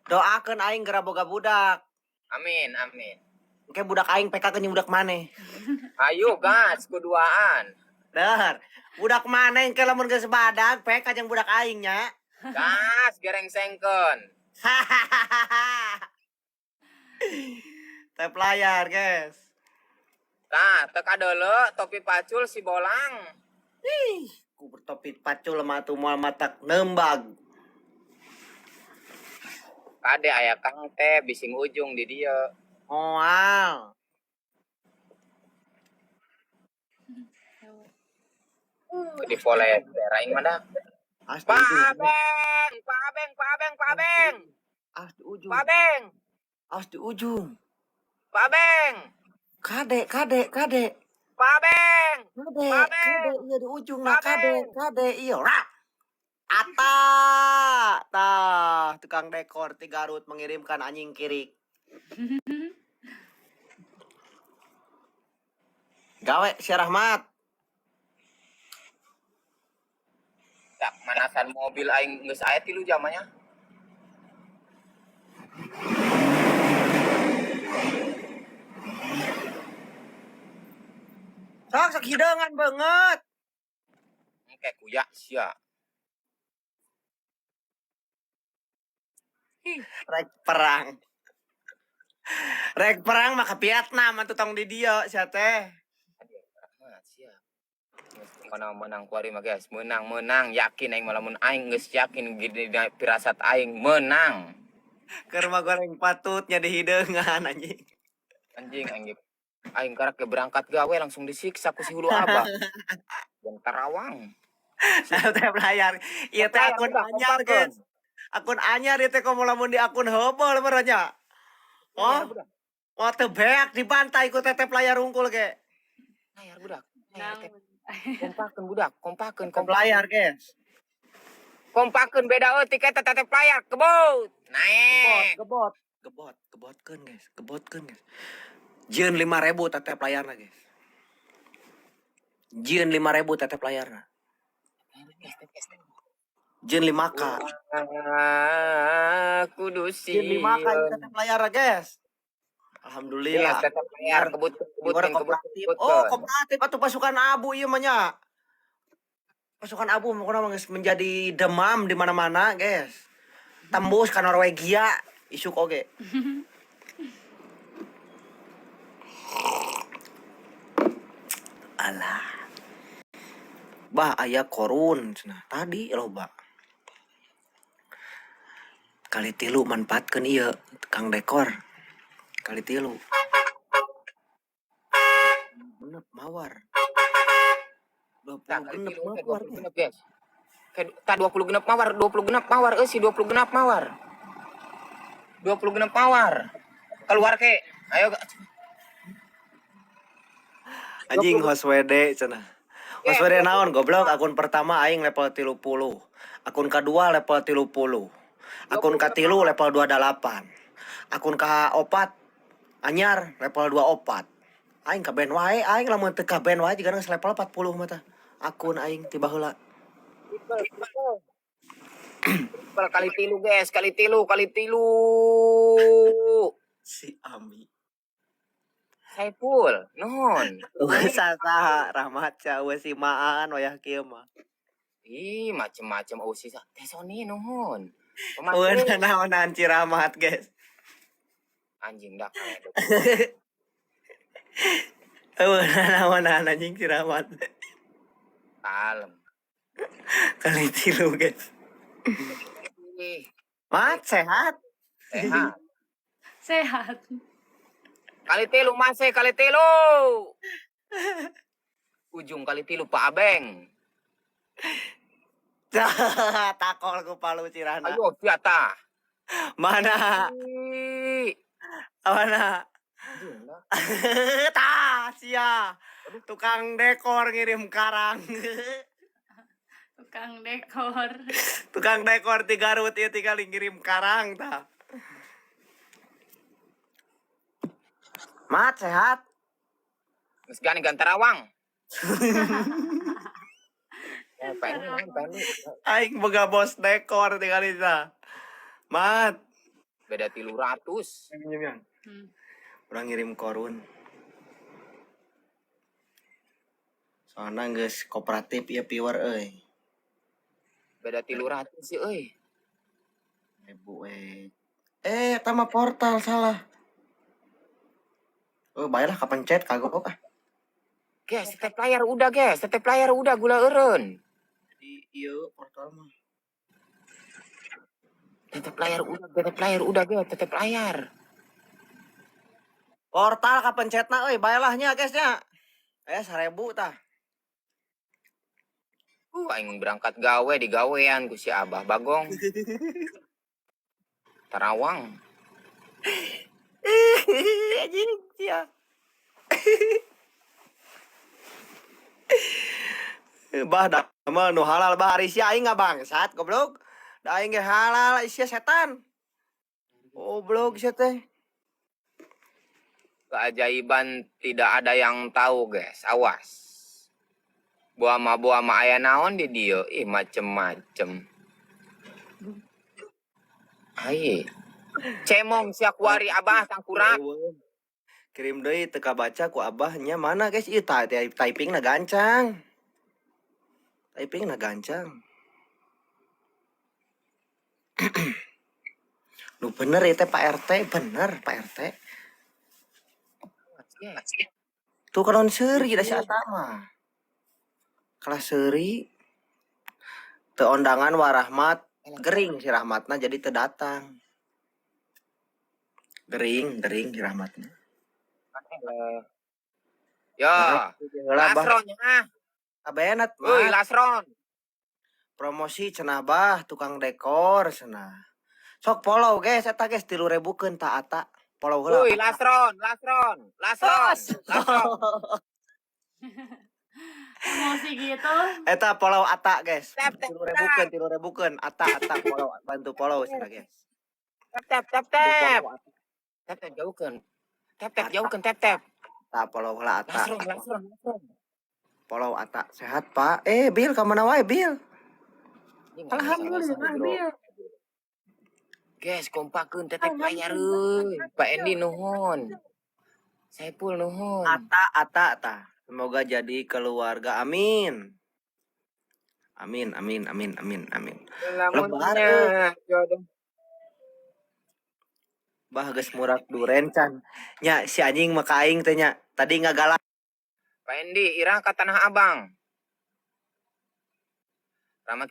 Doakeun aing geura boga budak. Amin, amin. Engke budak aing PK jeung budak maneh. Ayo gas kuduaan. Bener. Budak maneh engke lamun geus badag PK jeung budak aing nya. Gas gerengsengkeun. Tap layar, guys. Tah, teu kadeuleu topi pacul si bolang. Ih, ku bertopi pacul mah atuh moal matak nembag. Kade aya Kang teh bising ujung di dieu. Moal. Di volley aing mah dah. As di Pak ujung. Abeng, Pak Abeng, Pak Abeng, Pak Abeng. As di ujung. Pak Abeng, As di ujung. Pak Abeng, Kade, kade, kade. Pak Abeng. Kade, Pak Abeng. kade, iya di ujung nah, Pak kade, Abeng. kade, iya, ra. Ata, tah, tukang dekor ti Garut mengirimkan anjing kirik. Gawe si Rahmat. Tak manasan mobil aing geus aya 3 jamanya. Sok sok hidangan banget. Engke kuya sia. Rek perang. Rek perang mah ke Vietnam atuh tong di dieu sia teh. Rahmat sia. Geus menang menang kuari mah guys, menang menang yakin aing mah lamun aing geus yakin gini dina pirasat aing menang. Keur mah goreng patutnya di hideungan anjing. Anjing aing ge. Aing karak ge berangkat gawe langsung disiksa ku si hulu abah. Yang Tarawang. Tap layar. Ieu teh Tap layar, akun udah, anyar, kompakeun. guys. Akun anyar ieu teh komo lamun di akun heubeul meureun nya. Oh, Layar budak. oh teu beak dibantai ku tetep layar unggul ge. Layar budak. Layar teh. Naon. Kompakeun budak, kompakeun, Tetep layar, guys. Kompakeun beda eutik eta tetep layar, kebot. Gebot, Naik. gebot, gebot, gebotkeun, guys. Gebotkeun, guys. Jieun 5.000 tetep layarna, guys. Jieun 5.000 tetep layarna. Jieun 5K. Kudu Jieun 5K ieu sieun. tetep layarna, guys. Alhamdulillah. Yes, tetep layar kebut Gimana kebutkeun kebut kooperatif? Oh, kebutkeun. kooperatif atuh pasukan abu ieu mah nya. Pasukan abu pokona mah geus menjadi demam di mana-mana, guys. Tembus ka Norwegia isuk oge. Alah. Bah aya korun cenah. Tadi loba. Kali tilu manfaatkeun ieu tukang dekor. Kali tilu. Genep mawar. 20 Tah, kali genep tilu teh mawar. 20 genep, guys. Kayak tah 20 genep mawar, 20 genep mawar euy si 20 genep mawar. 20 genep mawar. Keluar ke. Ayo Anjing host WD cenah. Host WD naon goblok akun pertama aing level 30. Akun kedua level 30. Akun katilu level 28. Akun ka-4 anyar level 24. Aing ka band wae, aing lamun teu ka band wae jiga geus level 40 mah tah. Akun aing ti baheula. Triple, triple. Triple kali tilu guys, kali tilu, kali tilu. Si Ami. Saipul, nuhun. Eueuh saha Rahmat sia eueuh si Maan wayah kieu mah. Ih, macem-macem eueuh sisa. Teh Sony nuhun. Eueuh Pemakai. naonan Ci Rahmat guys. Anjing dah kayak Eueuh naonan anjing Ci Rahmat. Kalem. Kali tilu guys. Ih, Mat sehat. sehat. Sehat. Kali tilu masih kali tilu. Ujung kali tilu Pak Abeng. Takol ku palu Cirana. Ayo siata. Mana? Ih. Mana? Anjing dah. Tah, sia. Tukang dekor ngirim karang. Tukang dekor. Tukang dekor di Garut ieu tinggal ngirim karang tah. Mat sehat. Geus gani Gantarawang. Eh, pengen, pengen. Aing boga bos dekor tinggal tah. Mat. Beda 300. Urang ngirim korun. Soalnya geus kooperatif ya viewer euy. Beda 300 sih euy. Ribu eh. Eh, eta mah portal salah. Oh, baiklah kapencet kagok ah. Guys, tetep layar udah guys, tetep layar udah gula eureun. Jadi ieu portal mah. Tetep layar udah, tetep layar udah guys, tetep layar. Portal kapencetna euy, bae nya guys nya. Eh, 1000 tah. Aing berangkat gawe di gawean ku si Abah Bagong. Tarawang. Anjing sia. Bah da mah nu halal bah ari sia aing ngabangsat goblok. Da aing ge halal sia setan. Goblok sia teh. Keajaiban tidak ada yang tahu guys, awas. Buah ma buah ma aya naon di dieu, ih macem-macem. Ai. Cemong sia kuari Abah tangkurak. Kirim deui teu kabaca ku Abah nya mana guys ieu typing na gancang. Typing na gancang. Nu bener ya teh Pak RT, bener Pak RT. Tuh kalau seuri da si Ata mah. Kelas seuri teu ondangan wa Rahmat, gering si Rahmatna jadi teu datang. Gering, gering si Rahmatna. Yo, Heula bah. Lasron ah. Abenat Euy, mah. Lasron. Promosi cenah bah tukang dekor cenah. Sok follow guys eta guys 3000-keun ta Ata. Follow heula. Euy, Lasron, Lasron, Lasron, Lasron. Emosi gitu. Eta follow Ata guys. Tap tap 3000-keun, 3000-keun Ata Ata follow bantu follow cenah guys. Tap tap tap Bantu tap. follow Ata. Tap tap jauhkeun. Tap tap jauhkeun tap tap. Ata follow heula Ata. Lasron, Lasron, Lasron. Follow Ata. Sehat Pak. Eh Bill ka mana wae Bill? Alhamdulillah, Bill. Guys, kompakeun tetep layar euy. Pak Endi nuhun. Saipul nuhun. Ata Ata ta. Semoga jadi keluarga. Amin. Amin amin amin amin amin. Lebar euy. Lamunnya jodoh. Bah geus murak duren can. Nya si anjing mah ka aing teh nya. Tadi ngagalak Pak Endi, iraha ka Tanah Abang. Rahmat